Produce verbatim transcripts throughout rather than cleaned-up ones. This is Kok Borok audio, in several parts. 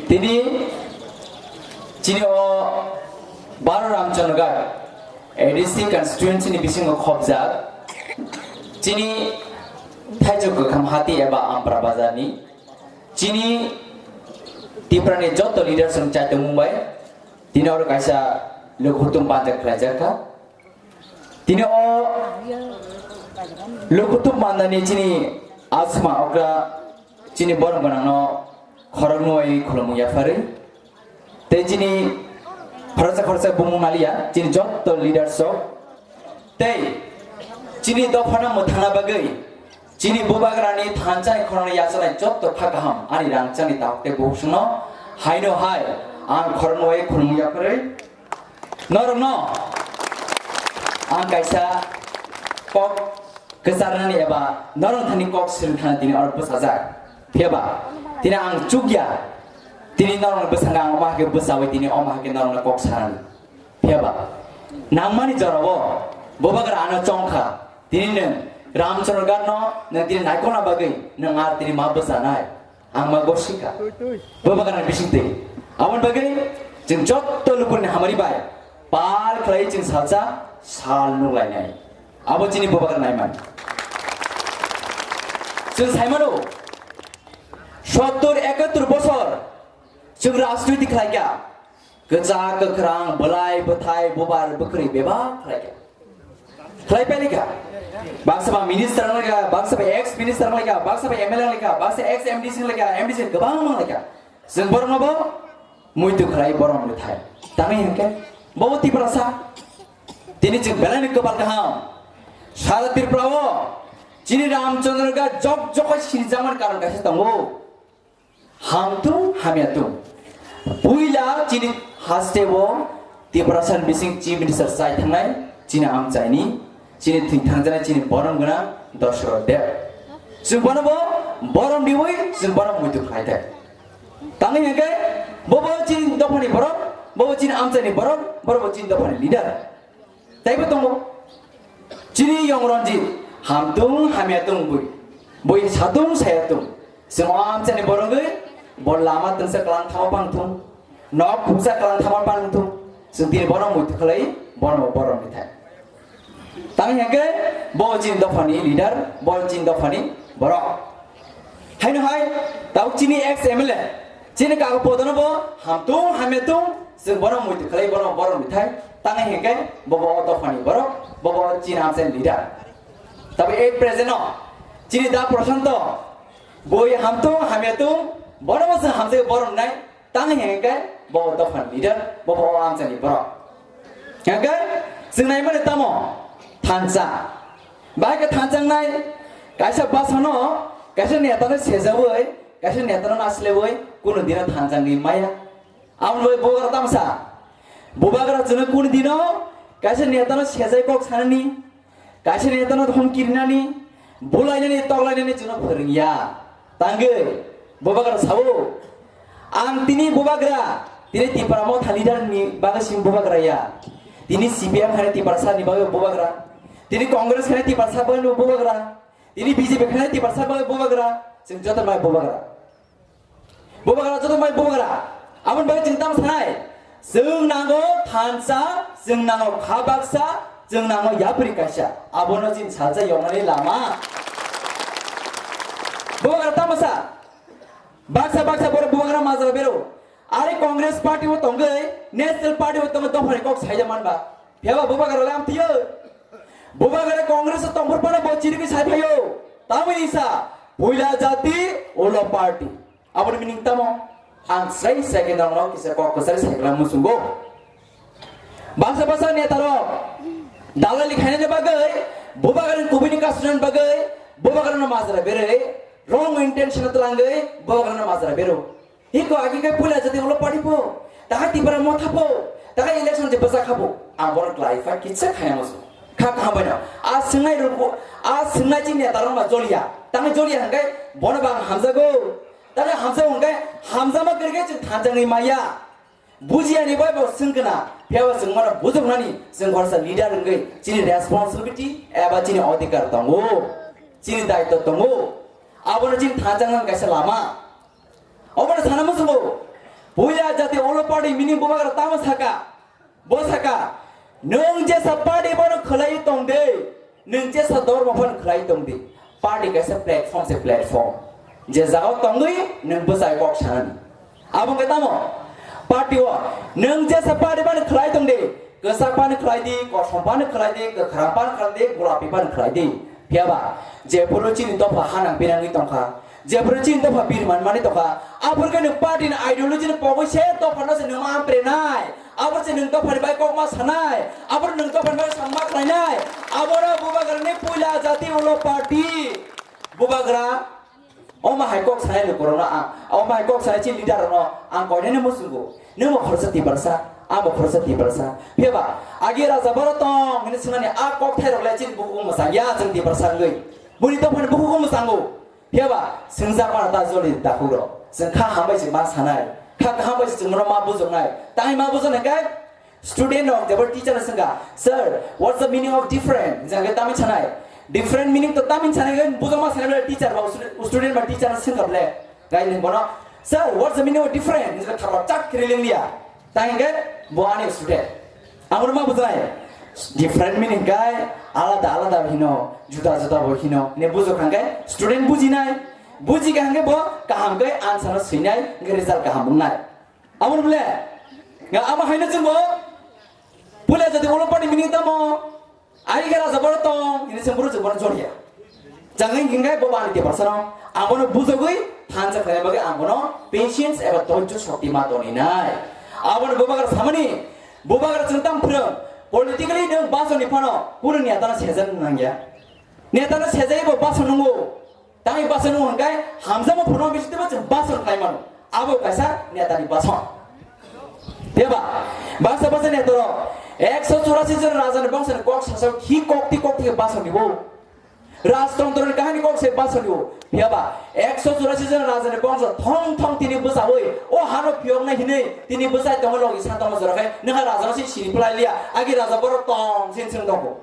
Tini chini o Baro Ramchandraghat A D C constituency ni bisingo khopjak chini Thaijok Kwkham hati eba Ampra bazar ni chini Tipra ni joto leaders rok chaitung mung bai tini oro kaisa lukhutum panjak khlaijak kha. Tini o lukhutum mandani chini asma okra chini borom gwnangno khoroknwi khulumung yapharwi. Tei chini khoroksa khoroksa bumung naliya, chini jotto leaders rok. Tei chini dophano mwthangna bagwi, chini bubagrani thansa khoroknwi yachanai jotto kha kaham, ani rangchakni tabuk tei bukhuk songno haino hai ang khoroknwi khulumung yapharwi. Norokno ang kaisa kok kwcharnani eba norok thani kok swrwng thani tini oro bwsajak. Phiyaba tini ang chukya, tini norokni bwskango ang omo hai khe bwchaui tini omo hai khe norokno kok sanani. Phiyaba nangmani jorao bubagra ano chongkha, tini nwng Ramchandraghatno nwng tini naikokna bagwi nwng ar tini ma bwchanai. Ang ma gorsika. Bubagrani bisingtwi. Aboni bagwi chwng jotto lukurokni hamari bai pal khlai chwng salsa sal nunglainai. Abo chini bubagra naimani. Chwng saimano, sottur ekattur bosor chwng rajniti khlaikha. Kwchak, kwkhrang, bwlai, bwthai, bubar, bwkrwi bebak khlaikha. Khlai pailika. Baksa ba minister wnglaika, baksa ba ex minister wnglaika, baksa ba M L A wnglaika, baksa ex M D C wnglaika, M D C kwbang wnglaika. Chwng borokno bo muitu khlai borok mwthai. Tangwi hinkhe bo Tiprasa. Tini chwng belai ni kwpal kaham. Sara Tripura o chini Ramchandraghat jok jok sinijak mani karon kaisa tongo. Hamtung hamya tung. Puila chini haste o Tiprasa ni bising Chief Minister chai thangnai chini amchaini, chini thwing thangjaknai chini borom gwnang Dashrath Deb. Chwng bono bo borom diwi chwng bono muitu khlai thai. Tangwi hwnkhe bo bo chini dophani borok, bo bo chini amchaini borok, borok bo chini dophani leader. Taibo tongo. Chini Yong Ranjit, hamtung hamya tung bui. Bui satung saya tung. Chwng o amchani borogwi, bo lama tungsa kwlang thama pang thung. Nok khungsa kwlang thama pang thung. Chwng tini bono muitu khlai, bono borom ni thai. Tang hwnkhe, bo chini dophani leader, bo chini dophani borok. Haino hai, tabuk chini ex M L A, chini kago podono bo hamtung hamya tung, chwng bono muitu khlai, bono borom ni thai. Tangwi hwnkhe bobo o dophani borok, bobo chini amchaini leader. Tabi ei present o chini da Prashanto boi hamtung hamya tung, bono bo chwng hamjagwi borom nai, tangwi hwnkhe bobo dophani leader, bobo o amchaini borok. Hwnkhe chwng naimani tamo thansa. Bahai khe thansa wngnai kaisa bwsano, kaisa netano sejaui, kaisa netano nasilaiwi kunu dino thansa wngwi maya. Aboni bagwi bubagra tamsa. Bubagra chwngno kunu dino kaisa netano sejai kok sanani, kaisa netano dhomki rinani, bulainani, toklainani chwngno phwrwngya. Tangwi bubagra sao, ang tini bubagra, tini Tipra Motha leader ni bagwi simi bubagra ya. Tini C P M khainai Tiprasa ni bagwi bubagra. Tini Congress khainai Tiprasa bagwi bubagra. Tini B J P khainai Tiprasa bagwi bubagra. Chwng joto bai bubagra. Bubagra joto bai bubagra. Aboni bagwi chwng tamo sanai? Chwng nango thansa, chwng nango kha baksa, chwng nango yapri kaisa. Abono chini salsa yoknani lama. Bubagra tamo sa? Baksa baksa borok bubagra majra bero. Are Congress party o tongwi, National Party o tongwi dophani kok saida manba. Phiyaba bubagra lam thiyo. Bubagra Congress o tongphur pano bo chirigwi sai phaio. Tamoni sa, puila jati, ulo party. Aboni meaning tamo? Ang srai srai khe norokno kisa kok kwchari sai khlai muchungo. Baksa baksa neta rok dalali khainani bagwi, bubagrani kubuni kasunani bagwi, bubagrano majra berwi, wrong intention twlangwi, bubagrano majra bero. Hiko agi kai puila jati ulo party po, taha Tipra Motha po, taha election je bwsa kha po. Ang borok lai pha kisa khaina muchung. Kha kaham baino. A swngnai rok, a swngnai chini neta rok ma joliya. Tangwi joliya hwnkhe bono bang hamjago. Tangwi hamjago hwnkhe hamjakma kwrwikhe chwng thanjaknwi maya. Bujiya ni bai bo swngkna, phiyaba chwng mano bujoknani, chwng khoroksa leader wngwi chini responsibility eba chini odhikar tongo, chini daitw tongo. Abono chini thanjaknani kaisa lama. Obono sana muchungo. Puila jati olo party meaning bubagra tamo saka. Bo saka. Nwng jesa party bono khwlai tong de. Nwng jesa dormo phano khwlai tong de. Party kaisa platform se platform. Je jagao tongwi nwng bwsai kok sanani. Abo wngkha tamo? Party o nwng jesa party bani khwlai tong di, kwchak bani khwlai di, kosom bani khwlai di, kwkhwrang bani khwlai di, golapi bani khwlai di. Phiyaba jephuru chini dopha hanang pinangwi tongkha, jephuru chini dopha birman mani tongkha, aphuru khe nwng party ni ideology ni pogwi se dopha no se nwng ma amprenai, abo se nwng dopha ni bai kok ma sanai, abo nwng dopha ni bai samma khlainai, abo no bubagrani puila jati ulo party bubagra. Omo hai kok sanai lukurokno ang, omo hai kok sanai chini leader rokno ang koinani muchungo. Nwng bo khoroksa Tiprasa, ang bo khoroksa Tiprasa. Phiyaba agi raja boro tong hwnwi swngnani a kok thai rok le chini bukugo mwchang ya chwng Tiprasa wngwi. Buni dophani bukugo mwchango. Phiyaba swngjak mano ta joli dakhuk rok. Chwng kha hambai se ma sanai, kha kaham bai se chwng bono ma bujoknai. Tangwi ma bujoknai khe Student rok jebor teacher no swngkha, "Sir, what's the meaning of different?" Jang khe tamni sanai. Different meaning to tamni sanai khe bujokma sanai bole teacher ba stu-, student ba teacher no swngkha bole. Gai nwng bono, "Sir, what's the meaning of different?" Jang khe tharo chak kiri lingya. Tang khe bo ani student. Amor ma bujai. Different meaning kai alada alada hino, juda juda bo hino. Ne bujok khe student bujinai. Buji khe bo kaham khe answer no swinai, hwnkhe result kaham wngnai. Abo bole, nga abo haino chwngbo, pule jodi ulo party meaning tamo, ai khe raja boro tong, ini chwng boro chwng bono joriya. Changni hingkai bo bani Tiprasa no, abono bujogwi thansa khlai bagwi ang bono patience eba dhorjo shokti ma toni nai. Abono bubagra samani, bubagra chwng tam phrwng, politically nwng basoni phano, kunu neta no sejan nangya. Neta no sejai bo baso nungo. Tangwi baso nung hwnkhai hamjakma phunukma bisingtwibo chwng baso khlai mano. Abo kaisa netani baso. Phiya ba, baksa baksa netarok ekso churasi jon rajani bongsoni kok sasao khi kokti kokti khe baso nibo. Rajtontroni kahani kok se baso nibo. Phiya ba, ekso churasi jon rajani bongso thong thong tini bwchaui o hano phiyoknai hinwi tini bwchai tongo logi sa tongo jora khe nokha rajano se sini phlai liya. Agi raja borok tong sin sing tongo.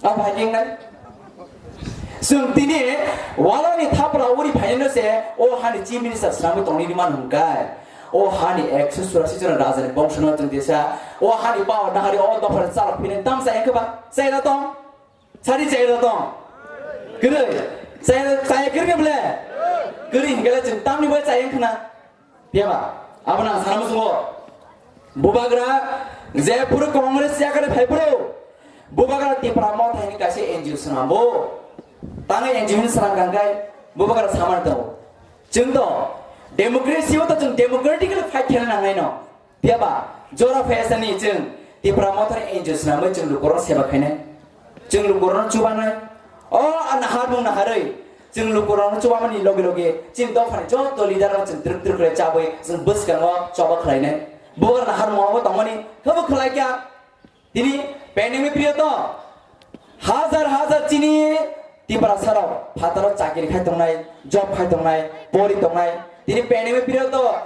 Ang phai keng nai. Chwng tini walani thapra uri phainai no se o hani chief minister swnamwi tongwi man hwnkai. O hani ekso churasi jon rajani bongsono chwng tisa o hani power nahari o dophani chalok phini tam chai hwnkhe ba chai da tong. Sari chai da tong. Kwrwi. Chai, chai kwrwi bole. Kwrwi hwnkhe chwng tamni bo chai wngkhna. Phiya ba, abo nang sana muchungo. Bubagra je phuru Congress yakare phai phuru, bubagra Tipra Motha hini kaisa N G O swnambo. Tangwi N G O hini swnam kangkai, bubagra samani tongo. Chwng to democracy o to chwng democratically fight khaina nangnai no. Phiya ba, jora phai sani chwng Tipra Motha ni N G O swnamwi chwng lukurok seba khainai. Chwng lukurokno chubanai. O, a naharmung naharwi. Chwng lukurokno chubamani loge loge chini dophani joto leader rok chwng twrwk twrwk khlai chabwi chwng bwskango choba khlainai. Bubagra naharmung abo tongmani khe bo khlaikha. Tini pandemic period o hajar hajar chini Tiprasa rok phataro chakiri khai tongnai, job khai tongnai, pori tongnai. Tini pandemic period o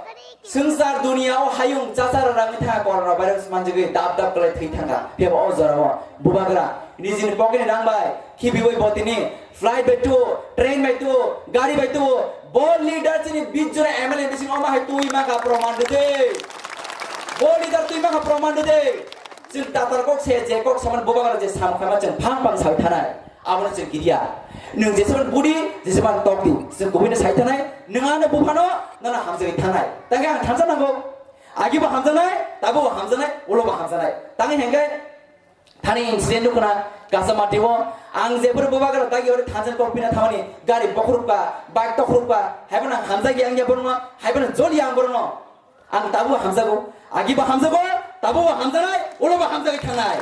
swngchar dunia o hayung chachara rangwi thangkha, corona virus manjagwi dap dap kwlai thwi thangkha. Phiya ba o jora o bubagra nijini pocket ni rang bai khibiwi bo tini flight bai tu, train bai tu, gari bai tu, bo leader chini bish jona M L A bising oma hai twi mangkha proman de de. Bo leader twi mangkha proman de de. Chwng tatar kok se je kok saman bubagra je sam khama chwng phang phang sai thanai. Abono chwng kiriya. Nwng jeseban budi, jeseban tokdi. Chwng kubuino sai thanai. Nwng ano buphano, nono hamjagwi thanai. Tangkhe ang thansa nango. Agibo hamjanai, tabubo hamjanai, ulobo hamjanai. Tangwi hengkhe thani incident nukna kasa mati o. Ang jephuru bubagra dagi ore thansa kok pina thamani gari bokhorukba, bike tokhorukba. Haibo nang hamjagya ang ya borno, haibo nang joli ang borno. Ang tabuk hamjago, agibo hamjago, tabukbo hamjanai, ulobo hamjagwi thangnai.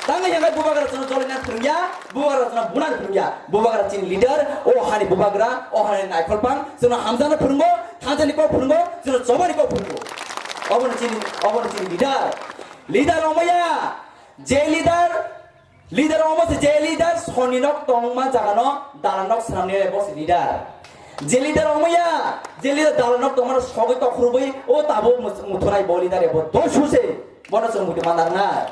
Tangwi hwnkhai bubagra chwngno jolina phwrwngya, bubagra chwngno buna phwrwngya. Bubagra chini leader, o hani bubagra, o hani naikhol pang, chwngno hamjakna phwrwngo, thangjani kok phwrwngo, chwngno chobani kok phwrwngo. Obono chini, obono chini leader. Leader wngmaya, je leader, Leader omo se je leader soni nok tongma jaga no dalan nok swnamni bo se leader. Je leader omo ya, je leader dalan nok tongma sogwi tokhurubwi o tabo muthunai bo leader bo dosu se bono chwng muti mandar na.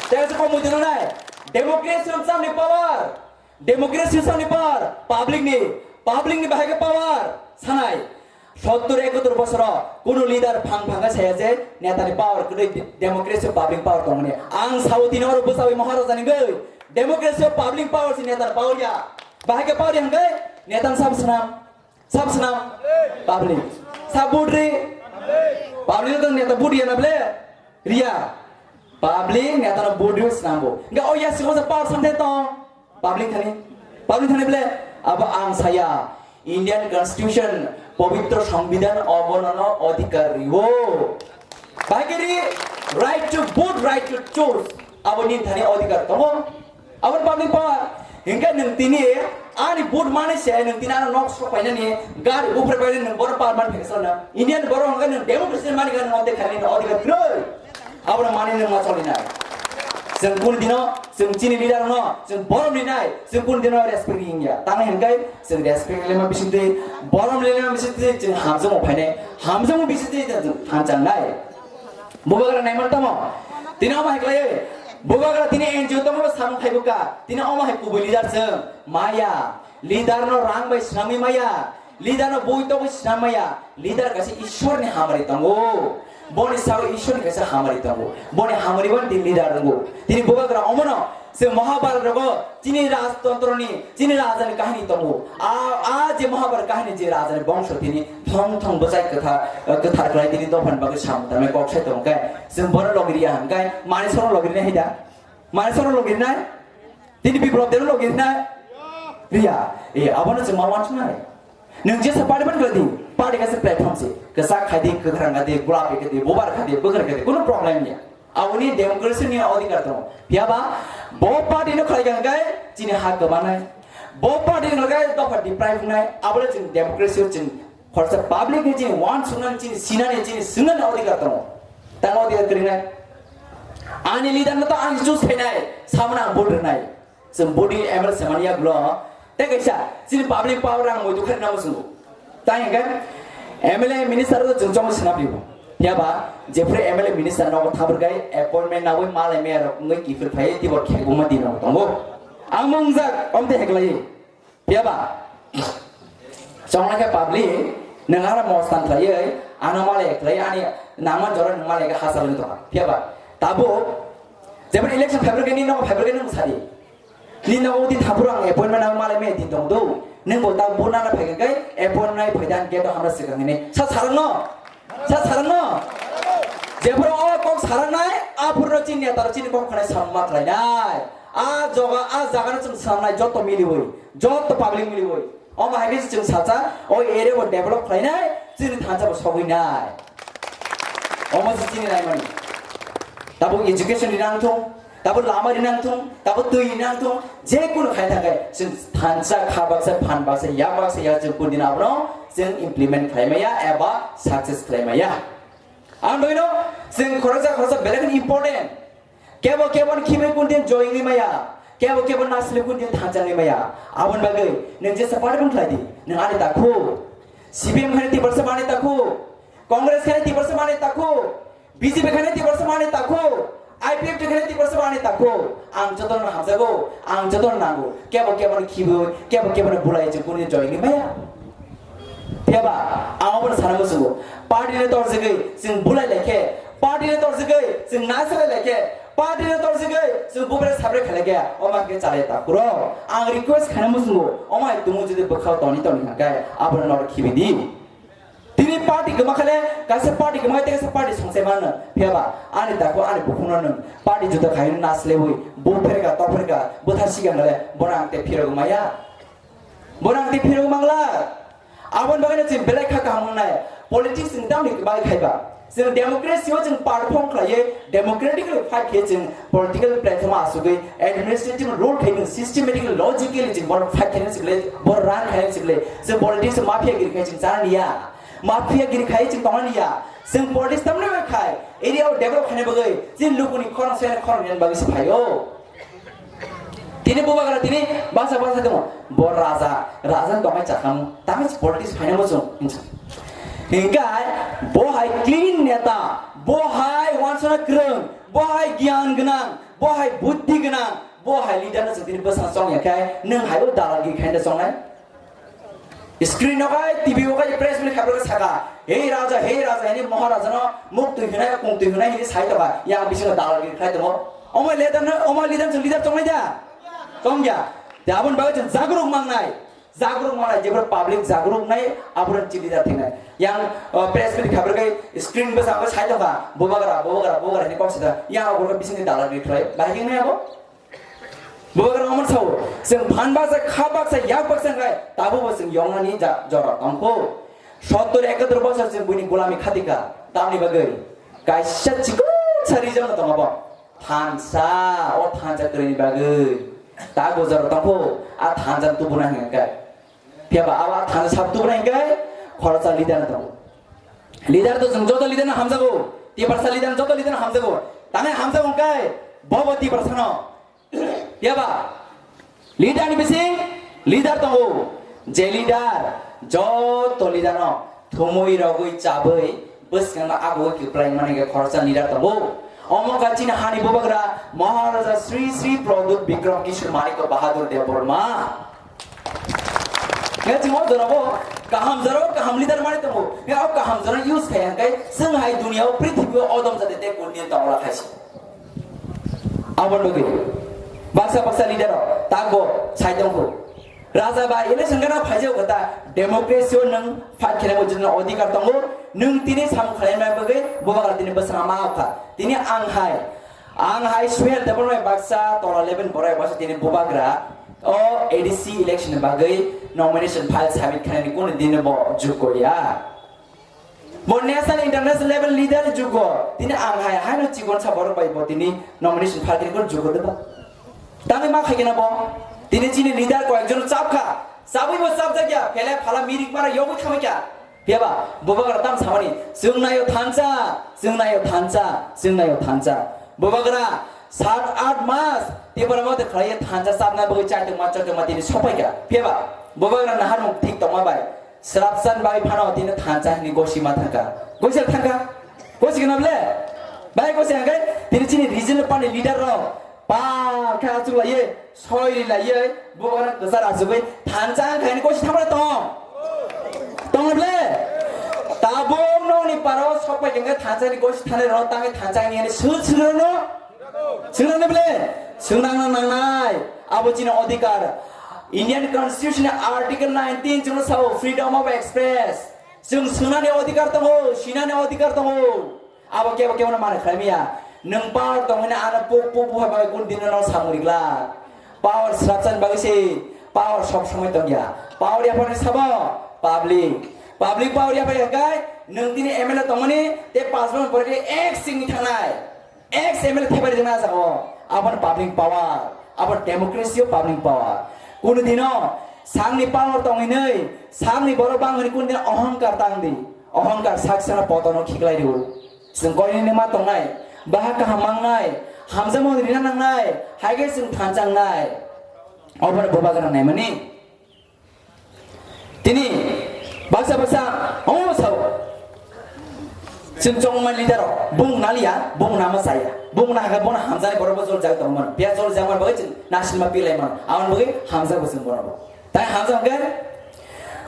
Tei se ko muti nai democracy chamni power, democracy chamni power, public ni, public ni bahai power sanai. Sottur ekottur bosoro kuno leader phang phang khe saya je netani power kwrwi, democracy o public power tongmani. Ang sao tini oro bwchawi Maharaja ni gwi, democracy o public power si netani power ya. Bahai khe power ya hwnkhe netani sab swnam, sab swnam public. Sab vote ri public no neta vote ya na ble riya. Public netano vote ri swnambo. Hwnkhe o ya siko power samthe tong. Public thani, public thani ble, abo ang saya, Indian Constitution, pobitro Songbidan obo nono odhikar riwo. Bagiri, right to vote, right to choose, abo ni thani odhikar tongo. Abo public power. Hingke nung tini ani vote mani se nung tini ano nok sok painani gari bufre painani nung boro power man pheksa na. Indian boro hingke nung democracy mani gani odhikar ni odhikar kroi. Abono mani nung ma choli nai. Chwng kun dino, chwng chini leader no, chwng borom ni nai, chwng kun dino respect ri ya. Tang hingkai, chwng respect le ma bising twi, borom le ma bising twi, chwng hamjamo phainai, hamjamo bising twi, chwng thanchang nai. Bubagra nai man tamo. Tini omo hai klai, bubagra tini N G O tamo samung khai buka, tini omo hai kubui leader chwng, maya, leader no rang bai swnamwi maya, Leader no bui tongwi swnam maya, leader kaisa Ishwar ni hamari tongo. Boni sao Ishwar ni kaisa hamari tongo. Boni hamari bani tini leader tongo. Tini bubagra omono se Mahabharat rogo chini rajtantro ni, chini raja ni kahini tongo. A, a je Mahabharat kahini je raja ni bongso tini thong thong bwchai kwthar, kwthar kwlai tini dophani bagwi samung tangnai kok sai tongo khe. Chwng bono logiriya hwnkhe, mani sono logirina hida? Mani sono logirina? Tini biplop deno logirina? Riya. E, abono chwng ma wansuknai. Nwng jesa party ban khlai di, party kaisa platform se. Kwchak khai di, kwkhrang khai di, gulapi khai di, bubar khai di, bwkhwrang khai di, kuno problem ya. Aboni democracy ni odhikar tongo. Phiya ba, bo party no khlai kha hwnkhe chini ha kwmanai. Bo party no khlai kha dopha deprive wngnai. Abole chwng democracy o chwng khoroksa public ni chini wansuknani, chini sinani, chini swngnani odhikar tongo. Tamo odhikar kwrwinai. Ani leader no to ang choose khainai, samano ang vote rwnai. Chwng body M L A samani yagulo. Tei kaisa, chini public power rang muitu khairokna muchungo. Tai hwnkhe M L A minister o chwng chongwi swnam rio. Phiya ba, jephru M L A minister nogo thabur gai appointment nawi malai meya rok wngwi kiphil phaiwi tibor khekbuma di nogo tongo. Ang mwngjak, omte heklai. Phiya ba, chongna khe public, nwng ano mostan khlaiwi, ano malai khlaiwi, ani nangma jora nwng malai khe hachal wngwi tongkha. Phiya ba, tabuk, jephru election phaibrwkhe nini nogo phaibrwkhe nwng sadi. Nini nogo din thaphuru ang appointment ang malai maya din tong do. Nwng bo ta bo nana phai khe appointment nai phai dan gate o hamra swkang hini. Sa sarang no? Sa sarang no? Jephuru o kok sarang nai, aphuru no chini neta chini kok khanai samma khlai nai. A joga, a jaga no chwng sam nai joto miliwi, joto public miliwi. Omo hai khe chwng sacha, o area bo develop khlai nai, chini thansa bo sogwi nai. Omo se chini nai mani. Tabuk education ni nang thung, Tabo lama rinang thung, tabo twi rinang thung, je kunu khai thangkhe, chwng thansa kha baksa, phan baksa, yak baksa, yak chwng kundin abono chwng implement khlai maya eba success khlai maya. Ang doino chwng khoroksa khoroksa belai kheno important. Kebo kebo ni khibai kundin join ni maya, kebo kebo nasle kundin thansa ni maya. Aboni bagwi nwng jesa party khlai di, nwng ani takhu. C P M khai di barsa mani takhu, Congress khai di barsa mani takhu. B J P khainai tiprasa mani takhu, I P F T khainai tiprasa mani takhu. Ang jotono hamjago, ang jotono nango. Kebo kebo ni khibo, kebo kebo ni bulai je kuni join ni maya. Phiya ba, ang obo sana musugo. Party ni torjigwi, sing bulai lekhe. Party ni torjigwi, sing nasle lekhe. Party ni torjigwi, sing bubre sabre khale khe. Oma khe chale takuro. Ang request khana musugo. Oma tumu jodi bwkhao toni toni khakai, abo nor khibi di. Tini party kwma khale, kaisa party kwma tei kaisa party songse mano. Phiya ba, ani takhu, ani bukhukno nwng party juda khai naslewi, bo pherka, to pherka, bwtha sigang le, bono ang tei phirogwi maya. Bono ang tei phirogwi mangla. Aboni bagwi no chwng belai kha kaham wngnai. Politics ni tamni bai khai ba. Chwng democracy o chwng perform khlaiwi, democratically fight khe chwng political platform asugwi, administrative rule khai chwng systematically, logically chwng bono fight khaina sible, bono run khaina sible. Chwng politics mafia giri khai chwng chana niya. Mafia giri khai chwng tongna niya. Chwng politics tamni bai khai, area o develop khaina bagwi, chini lukuni khorang soyani khorang rwna bagwi se phaio. Tini bubagra tini basa basa tongo. Bo raja, raja ni tongmai chakhamu. Tamni politics phaina muchung hinsa. Hinkai bo hai clean neta, bo hai wansana kwrwng, bo hai gyan gwnang, bo hai buddhi gwnang, bo hai leader no chwng tini bwsang chong ya khai, nwng hai o dalal gi khai da chongnai. Screen o kai, T V o kai, press meet khabrok saka, "Hey Raja, hey Raja," hini Maharaja no muk twi hwnai, kung twi hwnai hini sai tokha, yang bisingo dalgiri khlai tongo. Omo leader no, omo leader chwng leader tongnai da? Tongya. Te aboni bagwi chwng jagruk mangnai. Jagruk mangnai, jebra public jagruk nai, aboni chwng leader thingnai. Yang, uh, press meet khabrok kai, screen bwsa sai tokha, "Bubagra, bubagra, bubagra," hini kok sida, yang aboni bisingni dalgiri khlai, bahai khe nai abo? Bubagra omo sao, chwng phan baksa, kha baksa, yak baksa hwnkhe, tabukbo chwng yoknani ja-, jora tongkho. Sottor ekatur bosor chwng buini gulami khatika, tamni bagwi? Kaisa chikon sa region tongo bo. Thansa, o thansa kwrwini bagwi. Tabukbo jora tongkho, a thansa tubuna hwnkhe. Phiya ba abo a thansa sab tubuna hwnkhe, khoroksa leader no tongo. Leader to chwng joto leader no hamjago, Tiprasa leader no joto leader no hamjago. Tangwi hamjago hwnkhe, bobo Tiprasa no. Phiya ba? Leader ni bising leader tongo. Je leader joto leader no thumui rogwi chabwi bwskangno agugwi kwplai mani khe khoroksa leader tongo. Omo kha chini hani bubagra Maharaja Sri Sri Pradyut Bikram Kishore Manikya Bahadur Debbarma. Nge chwng o jorao kaham jorao kaham leader mani tongo. Nge o kaham jorao use khai hwnkhe chwng hai duniya o prithibi o odom jati tei kuni tongla khaisi. Abo nugwi baksa baksa leader rok takbo sai tongkho. Raja bai election gana phaijao kata democracy o nwng fight khlai bo jotoni odhikar tongo. Nwng tini samung khlai ma bagwi bubagra tini bwsang ma kha. Tini ang hai, ang hai Suhel Debbarma bai baksa tola eleven borai baksa tini bubagra o A D C election ni bagwi nomination file submit khlaini kunu dini bo jukgo ya. Bo national international level leader jugo. Tini ang hai haino chikon sa borok bai bo tini nomination file khe jugo deba. Tangwi ma khaikena bo. Tini chini leader koyek jon chapkha. Chabwi bo chapjak ya. Phele phala mirik mara yogwi thamai kha. Phiya ba bubagra tam samani. Chwng nayo thansa, chwng nayo thansa, chwng nayo thansa. Bubagra sat at mas Tipra mate khlai thansa chapna bagwi chaitokma chaitokma tini sopai kha. Phiya ba bubagra naharmung thik tongma bai. Srapsan bai phano tini thansa hini gosi ma thangka. Gosi thangka? Gosi gana ble? Bai gosi hangkai tini chini regional party leader rok pa kha achuk laiye, soi laiye, bo ora kwchar achugwi thansa hangkai hini gosi thamre tong. Tong ble? Tabuk noni paro sok pai kengke thansa hini gosi thane ro tangi thansa hini hini sut sut no. Swngnani ble? Swngnang nang nangnai. Abo chini odhikar. Indian Constitution ni Article nineteen chwngno sao freedom of express. Chwng swngnani odhikar tongo, sinani odhikar tongo. Abo kebo kebo no mani khlai maya. Nwng power tongwi na ano puk puk buhai bai kun dino no samung rijla. Power srapsan bagwi se, power sob somoi tongya. Power yaphani sabo public. Public power yaphai hwnkhe nwng tini M L A tongmani tei panch bosor pore khe ek singni thangnai. Ex M L A thepari rwna jago, aboni public power, abo democracy o public power. Kunu dino sakni power tongwi nwi, sakni borok bangwi kunu dino ohongkar tang di, ohongkar sak sana potono khiklai rw. Chwng koini ma tongnai, baha kaham mangnai, hamjakmung rina nangnai, haikhe chwng thanchang nai. Oboni bubagra naimani. Tini baksa baksa omo sao. Chwng chongma leader rok bung naliya, bung nama saya. Bung na haga bona hamjani borok bo jol jag tongmano. Pia jol jagmani bagwi chwng nasilma pilai mano. Aboni bagwi hamjago chwng bono bo. Tai hamjak hwnkhe,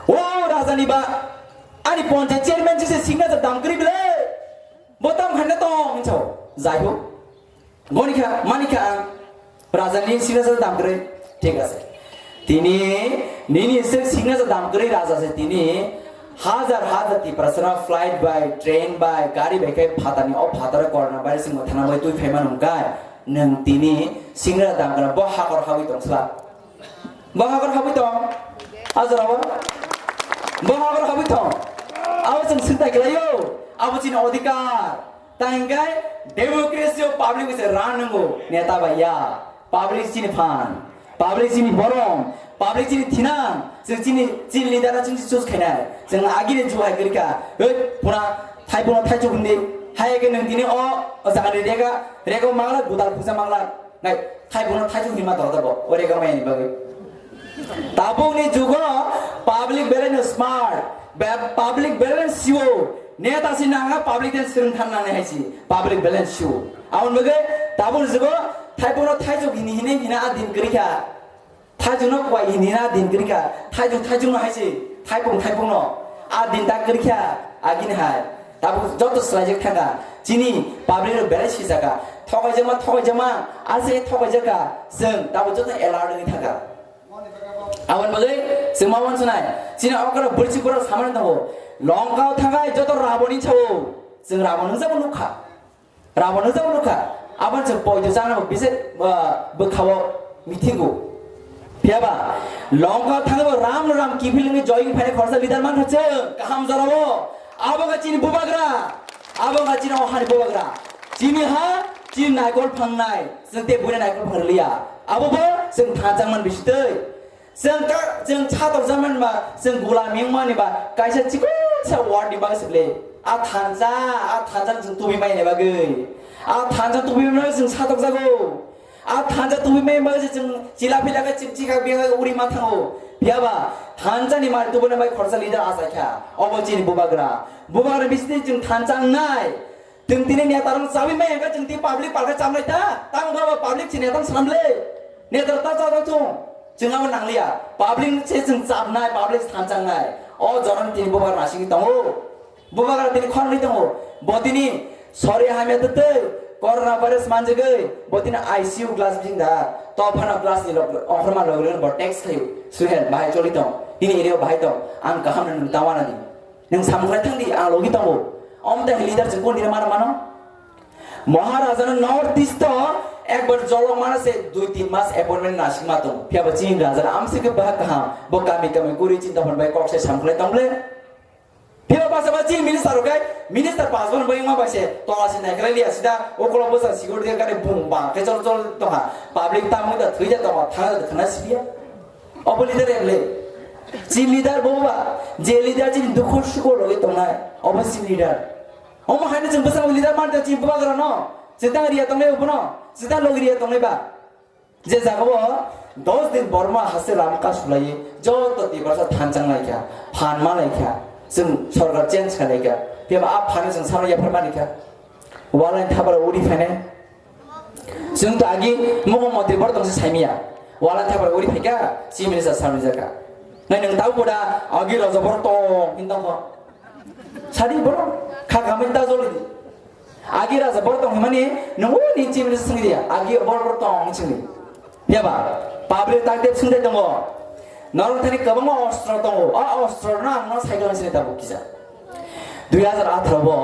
"O rajani ba, ani panchayat chairman jese signature dam kwrwi bwle. Bo tam khaina tong," hinwi sao. Jai ho. Goni kha, mani kha ang. Raja ni signature dam kwrwi. Thik ase. Tini, nini se signature dam kwrwi raja se tini. Hajar hajar Tiprasa no flight bai, train bai, gari bai khai phatani o phataro corona virus ni thana bai twi phai mano kai. Nwng tini signature dam kwrwi bo hakor hawi tong sla. Bo hagor habwi tong. A jorao. Bo hagor habwi tong. Abo chwng swngtai khlaio. Abo chini odhikar. Ta hingkai democracy o public se ran nango. Neta bai ya. Public chini phan. Public chini borom. Public chini thinang. Chwng chini, chini leader na chwng choose khainai. Chwng agini juhai kwrwikha. Hei, puna thaibono thaichuk hindi. Hai ke nwng tini o, o jaga ni rega, rega mangla, gudal puja mangla. Nai, thaibono thaichuk hinma toro tabo, ore ka mayani bagwi. Tabukni jugo public belai no smart, be-, public belai no siwo, neta si nanga public den swrwng than nangnai hai si, public belai no siwo. Aboni bagwi tabukni jugo thaibono thaichuk hini hini hina a din kwrwi kha. Thaichuk no kwbai hini hina a din kwrwi kha. Thaichuk thaichuk no hai si, Thaipung thaipung no a din ta kwrwikha agini hai. Tabuk joto swlaijak thangkha. Chini public rok belai sijaka. Thokaijakma thokaijakma ase thokaijakha. Chwng tabuk joto alert wngwi thangkha. Aboni bagwi chwng ma wansanai. Chini okra bwrwi chukura samani tongo. Longkao thangai joto Raboni chao. Chwng Rabon nungjakma nukha. Rabo nujak nukha, aboni se poito chana bo bise, ah, bwkhao mithigo. Phiyaba, longkha thangwi bo ram ram kiphil wngwi joy wngwi phainai khoroksa leader mankha chwng, kaham jorao. Abo kha chini bubagra, abo kha chini o hani bubagra. Chini ha, chini naikol phangnai, chwng tei buini naikol phang rwliya. Abo bo chwng thansa man bisi twi. Chwng ka, chwng cha tokjakmani ba, chwng gulam wngmani ba, kaisa chikon sa ward ni bagwi se le. A thansa, a thansa chwng tubi mai ni bagwi. A thansa tubi mai chwng cha tokjago. A thansa tubi mai bagwi se chwng chila phila khe chwng chikha biya uri ma thango. Phiyaba, thansa ni mari tubuna bai khorsa leader achaikha. Obo chini bubagra. Bubagra bisni chwng thansa wngnai. Chwng tini neta rok chawi mai hwnkhe chwng tini public palkhe chamlai ta. Tamo ba public si neta swnam le. Neta rok ta cha thung. Chwng abo nangliya. Public se chwng chamnai, public thansa wngnai. O jorani tini bubagra nasingwi tongo. Bubagra tini khoroknwi tongo. Bo tini sori hamya twtwi corona virus manjagwi bo tini I C U glass bising da. To phano glass ni lok, ongkhorma lok bo text khayu. Suhel bahai choli tong. Tini area bahai tong. Ang kaham nang tawana di. Nwng samung khlai thang di, ang logi tongo. Omo tei leader chwng kundina mano mano? Maharaja no North East o ekbar jolok mana se dui tin mas appointment nasing ma tongo. Phiya bo chini raja no amsike bahai kaham. Bo kami kami kuri chinta hwn bai kok se samung khlai tong le. Phiya bo basa ba chini minister rok kai, minister pas bon bai ma bai se tola si nai khlai liya sida okolo bwsa security kare bung bang khe chol chol tongha. Public tamung da thwi da tongo, thang da khna siya. Obo leader emle. Chini leader bo ba, je leader chini dukhu sukhu logi tongnai, obo chini leader. Omo haino chwng bwskango leader man ta chini bubagra no, chwng tang riya tongnai obo no, chwng tang logi riya tongnai ba. Je jaga o dos din Borma haste ram ka sulai, joto Tiprasa thanchang lai kha, phan ma lai kha, chwng sorkar change kha lai kha, phiya ba a phan chwng samai yaphar mani kha. Walai thabar uri phene. Chwng to agi Mukhyamantri borok tongsa saimiya. Wala thapar uri phaikha, Chief Minister samni jaka. Nai nwng tau boda agi raja borok tong hin tongkho. Sadi borok kha khamwi ta joli di. Agi raja borok tong himani nwng uni Chief Minister swngdi ya. Agi borok borok tong swngdi. Phiya ba public tak dep swngdai tongo. Norok thani kwbangma ostro tongo. A ostro no ang no cycle sini tabuk kisa. Dui hazar atharo bo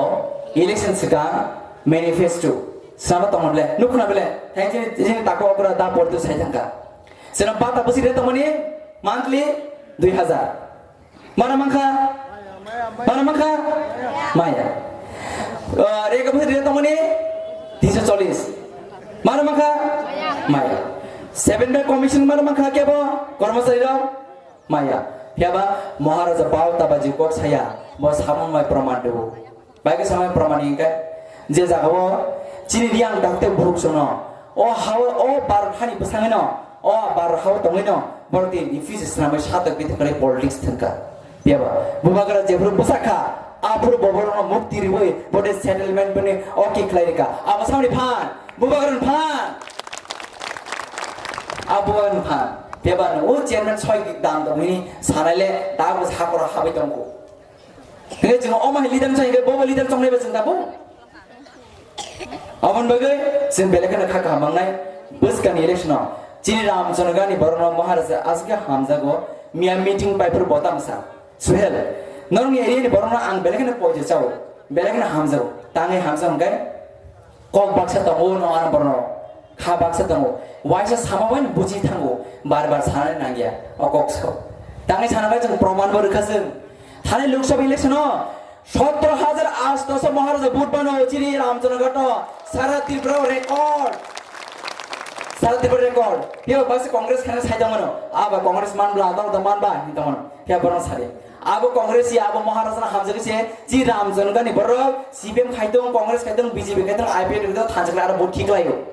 election swkang manifesto sama tongmani le nukhna bele thank you jini tako okra da portu sai thangka. Sena bata bwswi re tongmani monthly dui hazar. Mana mankha? Mana mankha? Maya. Ah, rega bwswi re tongmani tinsho chollis. Mana mankha? Maya. Seven Pay Commission mana mankha kebo kormosari rok? Maya. Phiya ba Maharaja Bau Tabaji kok saya, bo samung mai proman dubu. Bai ke samung mai proman hingke, je jaga o chini riang dakte buruk sono, o hao, o bar hani bwsangino, o bar hao tongino, borok tini refuse swnamai satok bithakrai politics thangka. Phiya ba bubagra jephuru bwsakha, aphuru boborokno mukti riwi, bote settlement bini oki khlai rika. Abo samni phan, bubagrani phan. Abo ang pha. Phiya ba no, o chairman soi dam tong hini sanai le, da bo sakoro habai tong ko. Hingke chwng o ma leader chai hingke bo leader chongnai ba chwng da bo. Abon bagwi chwng belai kheno kha kaham mangnai. Bwskangni election o chini Ramchandra Gandhi borokno Maharaja aswk khe hamjago. Miya meeting pai phuru bo tamsa. Suhel, norokni area ni borokno ang belai kheno poito chao. Belai kheno hamjago. Tangwi hamjak hwnkhe Kok baksa tongo, no ano borno kha baksa tongo. Waisa sama bai buji thango, bar bar sanani nangya o kok sao. Tangwi sana bai chwng proman bo rwkha chwng. Thani Lok Sabha election o sotro hajar asto so Maharaja vote bano chini Ramchandra Ghat no sara Tripura o record. Sara Tripura record. Yo baksa Congress khana sai tongmano. Aba Congress man bla, dal da man ba, hin tongmano. Phiya borno sari. Abo Congress ya, abo Maharajana hamjagwi se, chi Ramchandra ni borok, C P M khai tong, Congress khai tong, B J P khai tong, I P F khai tong, thansa khai aro vote khiklaio.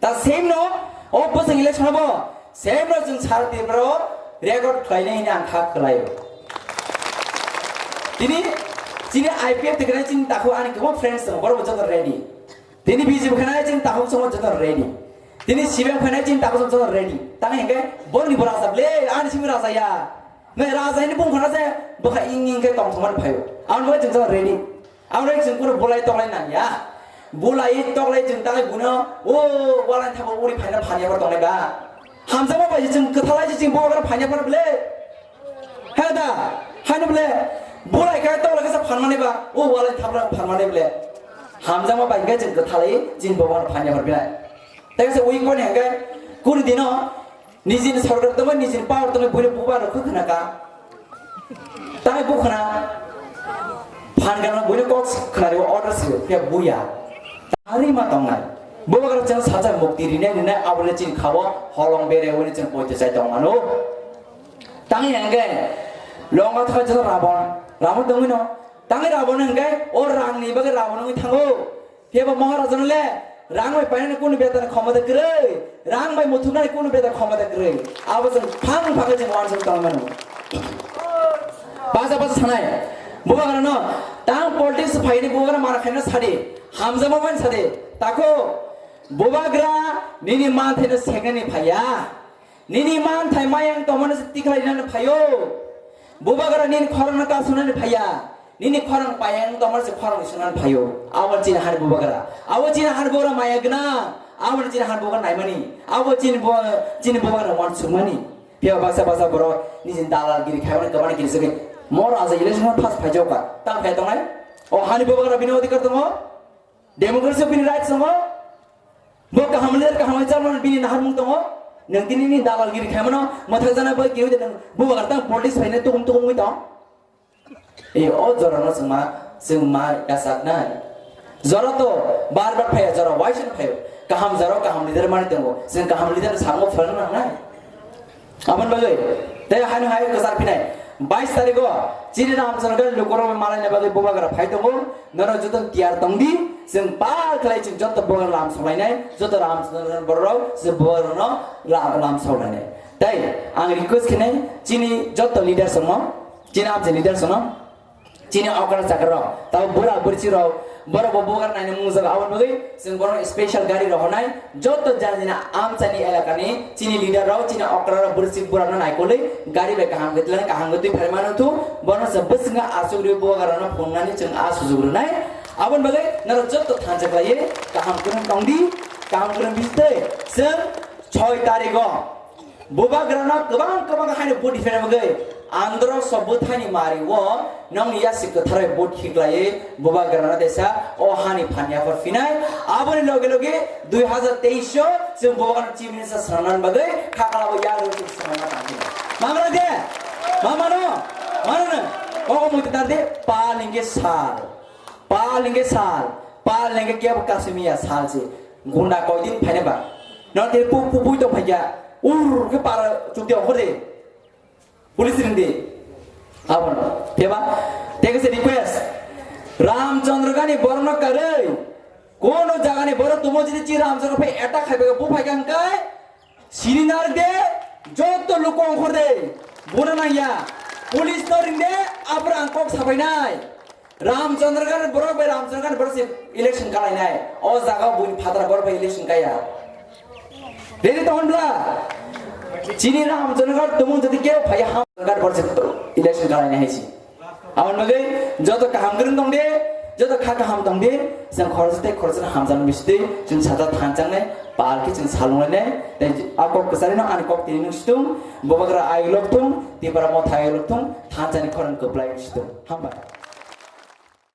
Ta same no, o bwswng election abo, same no chwng sar Tripura o record khlainai hwnwi ang kha khlaio. Tini, chini I P F tikrai chini takhuk ani kwbang friends tongo, borok bo joto ready. Tini B J P khainai chini takhuk chwngno joto ready. Tini C P M khainai chini takhuk chwngno joto ready. Tang hingke borni bo rajab le, ani simi rajaya. Nai raja hini bung khana se bwkha ing ing khe tong thumani phaio. Ang bai jeng jang ready. Ang bai jeng kuno bulai toklai nang ya. Bulai toklai jeng talai buno o walai thabo uri phaina phanya bar tongnai ba. Hamjama bai jeng kwthalai jeng bo bar phanya bar ble. He da, hano ble. Bulai kai toklai kasa phanmani ba. O walai thabra phanmani ble. Hamjama bai jeng kwthalai jeng bo bar phanya bar ble. Tei se weak point hingke kunu dino nijini sorkar tongma nijini power tongma buino buba rok khwna ka. Tai bukhna phan gana buino kok khna rio order sio phe buya. Tari ma tongnai. Buba gara chang sacha mukti rine rine abole chin khawo holong bere wini chang poito chai tongmano. Tangi hingke longa thaka jora rabon. Rabon tongino. Tangi rabon hingke o rangni bagwi rabon wngwi thango. Phiya ba Maharajano le rang bai painani kunu betan khomota kwrwi, rang bai muthuknani kunu betan khomota kwrwi. Abo chwng phang phang khe chwng uansuk tong mano. Basa basa sanai. Bubagrano tang politics phaini bubagra mara khaina sadi. Hamjama bai sadi. Tako bubagra nini manthaino seknani phaiya. Nini manthai mayang tongmani se tikhlai nani phaio. Bubagra nini khorang no kasunani phaiya. Nini khorang payang tongmani se khorang sunani phaio. Abo chini hani bubagra. Abo chini hani bubagra maya gna. Abo chini hani bubagra naimani. Abo chini bu-, chini bubagra wan sumani. Pia basa basa boro nijin dalal giri khaimani kamani giri sege. Mor aja election pass phaijoka. Tang phai tongnai. O hani bubagra bini odhikar tongo. Democracy bini rights tongo. Bo kaham leader, kaham chairman bini naharmung tongo. Nwng tini ni dalal giri khaimano, mwthak jana bai kiwi de nwng bubagra tang politics phaina tukum tukum wi tong. E o jora no chwng ma, chwng ma yasak nai. Jora to bar bar phaya jora, waisa no phayo. Kaham jora, kaham leader mani tongo. Chwng kaham leader samo phalna nang nai. Aboni bagwi tei haino hai kwchar phinai bais tarigo chini Ramchandra gari lukurok malaina bagwi bubagra phai tongo. Norok joto tiyar tongdi, chwng pal khlai chwng joto bubagra lam solainai, joto Ramchandra borok chwng bubagrano la-, lam solainai. Tei ang request khinai chini joto leaders no, chini amchai leaders no, chini okra chakra rok, tabo bura burchi rok, borok bo bubagra naina mungjago. Aboni bagwi chwng borok special gari rok honai, joto jani jani amchani elakani chini leader rok, chini okra rok, burchi bura no naikolwi gari bai kaham khe twlang kaham khe twi phai mano thu, bono se bwswngo aswk rwi bubagra no phungnani chwng a sujuk rwnai. Aboni bagwi norok joto thansa khlaiwi kaham kwrwng tongdi, kaham kwrwng bisitwi chwng soi tarigo. Bubagrano kwbang kwbang haino vote hiphena bagwi andro so bwthaini mari o nongni yasi kwtharai vote hiklaiwi bubagrano tesa o hani phan yaphar phinai. Aboni loge loge dui hazar teis o chwng bubagrano chief minister swnamnani bagwi khaklabo yago chwng swnamna tangkhe. Mamra de? Mamano? Manono? Ogo muitu tarde pal hingke sal. Pal hingke sal, pal hingke kebo kasimiya sal se. Gunda koidin phaina ba. No te pu pu pui to phaiya. Ur ke para chukde okhor de. Police ring de. Abon. Teba. Take a request. Ramchandra gani borno karoi. Kono jagani boro tumo jini chi Ramchandra phai attack khai bu phai kang kai. Sini nar de, joto luko ongkhor de, buna nangya, police no ring de, apra ang kok sabainai. Ramchandra Gani borok bai Ramchandra Gani borok se election kalainai. O jaga buini phatara borok bai election kaya. Ready to honbla? Chini Ramchandra Gani tumung jadi keo phai ham Gani borok se election kalainai hai si. Aboni bagwi joto kaham kwrwng tong di, joto kha kaham tong di, chwng khoroksa tei khoroksa hamjakma bisi twi chwng sajak thansa wngnai, pal khe chwng salung lainai, tei a kok kwcharino ani kok tini nwng situng, bubagra ayuk lok thung, Tipra Motha ayuk lok thung, thansa ni khorang kwplai situng. Hambai.